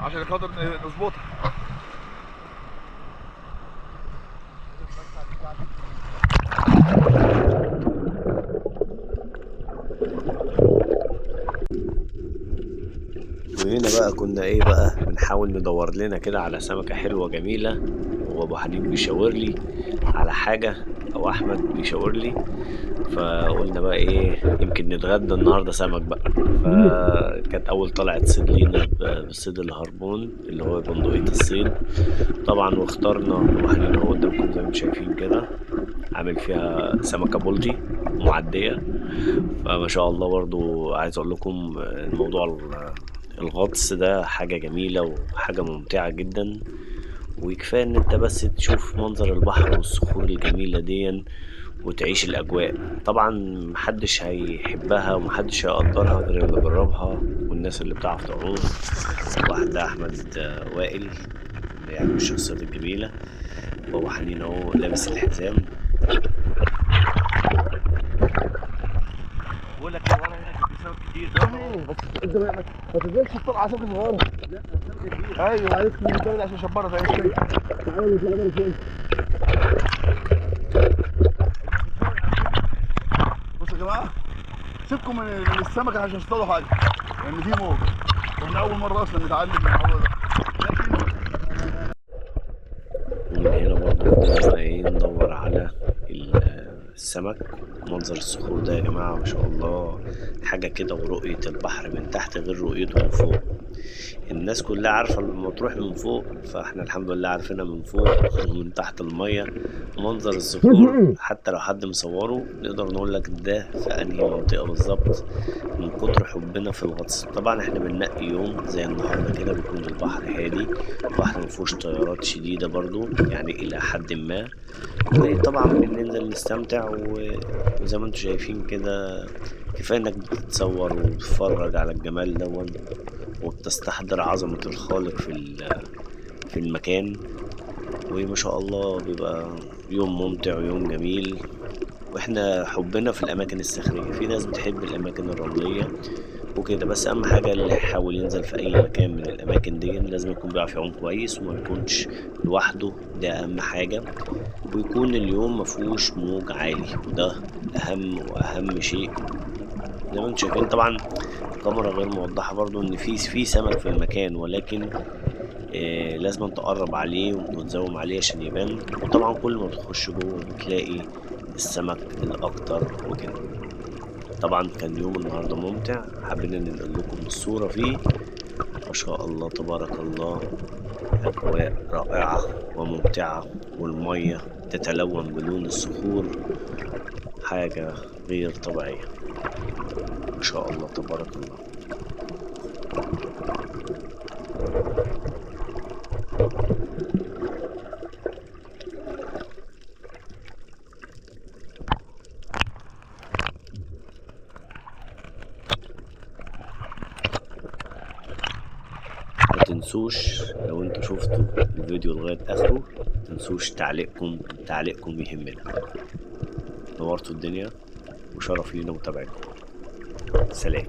عشان خاطر نظبطها. وهنا بقى كنا ايه بقى بنحاول ندور لنا كده على سمكة حلوة جميلة، وابو حنين بيشاور لي على حاجة او احمد بيشاور لي، فقلنا بقى ايه يمكن نتغدى النهارده سمك بقى. فكانت اول طلعت صيد لينا بصيد الهربون اللي هو بندقية الصيد طبعا، واخترنا ابو حنين اهو قدامكم زي ما انتم شايفين كده، عامل فيها سمكة بلطي معدية. فما شاء الله برضو عايز اقول لكم الموضوع الغطس ده حاجة جميلة وحاجة ممتعة جدا، وكفاية ان انت بس تشوف منظر البحر والصخور الجميلة دي وتعيش الاجواء. طبعا محدش هيحبها ومحدش هيقدرها غير اللي جربها والناس اللي بتعرف تعوم. واحد احمد وائل يعني من الشخصيات الجميلة، وابو حنين اهو لابس الحزام. بقول لك ايه، ورا هنا في سمك كتير. بس انت ما تنزلش بسرعة عشان صغيرة. لا سمك كبير. ايوه عرفت من الدوري عشان شبرها زي الشيء. تعالى نطلع بره شوية. بصوا يا جماعة، سيبكم من السمكة عشان مش هتصطادوا حاجة، لان في موج، واحنا اول مرة اصلا نتعلم من الموضوع ده. لكن ومن هنا برضه فضلنا ايه ندور على السمك. منظر الصخور ده يا جماعة ما شاء الله حاجة كده، ورؤية البحر من تحت غير رؤيته من فوق. الناس كلها عارفة لما تروح من فوق، فاحنا الحمد لله عارفينها من فوق ومن تحت المية. منظر الصخور حتى لو حد مصوره نقدر نقول لك ده في انهي منطقة بالظبط، من كتر حبنا في الغطس. طبعا احنا بننقي يوم زي النهاردة كده بيكون البحر هادي، البحر مفيهوش تيارات شديدة برضو يعني الى حد ما، وطبعا بننزل نستمتع. وزي ما انتم شايفين كده كفاية انك بتتصور وتتفرج على الجمال دون، وبتستحضر عظمة الخالق في المكان. وما شاء الله بيبقى يوم ممتع ويوم جميل. واحنا حبنا في الاماكن الصخرية، في ناس بتحب الاماكن الرملية وكده، بس اهم حاجة اللي يحاول ينزل في اي مكان من الاماكن دي لازم يكون بيعرف يعوم كويس وما يكونش لوحده، ده اهم حاجة، ويكون اليوم مفهوش موج عالي، وده اهم واهم شيء. زي ما انتم شايفين طبعا الكاميرا غير موضحة برضو ان في سمك في المكان، ولكن لازم تقرب عليه وتزوم عليه عشان يبان. وطبعا كل ما بتخش جوه بتلاقي السمك الاكتر وكده. طبعا كان يوم النهارده ممتع، حابين ان ننقل لكم الصورة فيه. ما شاء الله تبارك الله، اجواء رائعة وممتعة، والمية تتلون بلون الصخور، حاجة غير طبيعية ما شاء الله تبارك الله. ما تنسوش لو انتوا شفتوا الفيديو لغاية اخره، ما تنسوش تعليقكم، تعليقكم يهمنا. نورتوا الدنيا وشرف لينا متابعتكم. سلام.